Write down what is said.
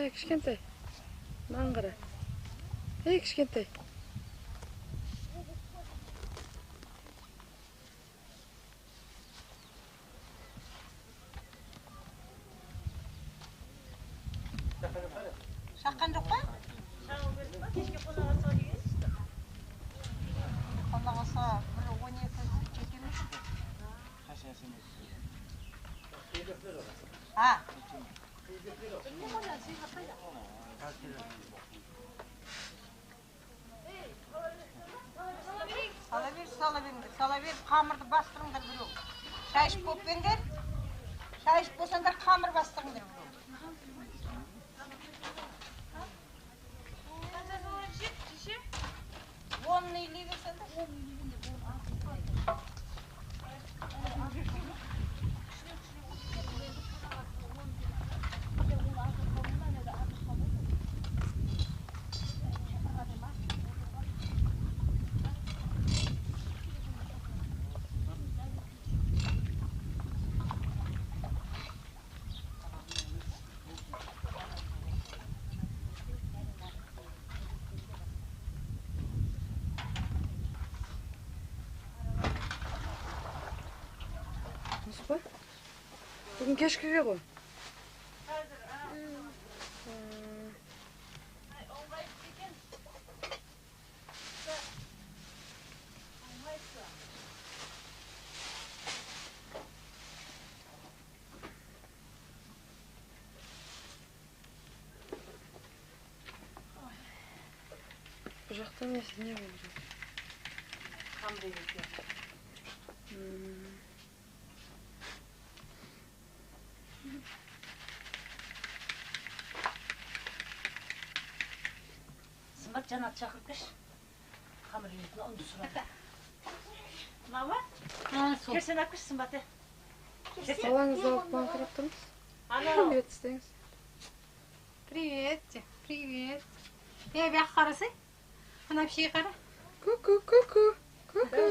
Ей, кішкентай. Маған қара. Ей, кішкентай. Шаққан жоқ па? Кешке қонақ аса дегенсіз. Қонақ аса бір 12 жете ме? А? Сала бер, сала беріңдер, сала бер, қамырды бастырыңдар біреу. Шай ішіп болып беріңдер. Шай ішіп болсаңдар қамыр бастырыңдар біреу. Онны илей берсеңдер. Па? Бүгін кешкіге ғой. Бұл жақта не болып жатыр? Қамыр екен. Сымбат Жанат шақырып келші. Қамыр илейтін ұнды сұрады. Мама? Сол. Кел сен алып келші, Сымбат. Балаңызды алып маған қарап тұрыңыз. Привет істеңіз. Привет, привет. Е, бияқ қарасай. Ана әпшеге қара. Ку-ку, ку-ку, ку-ку.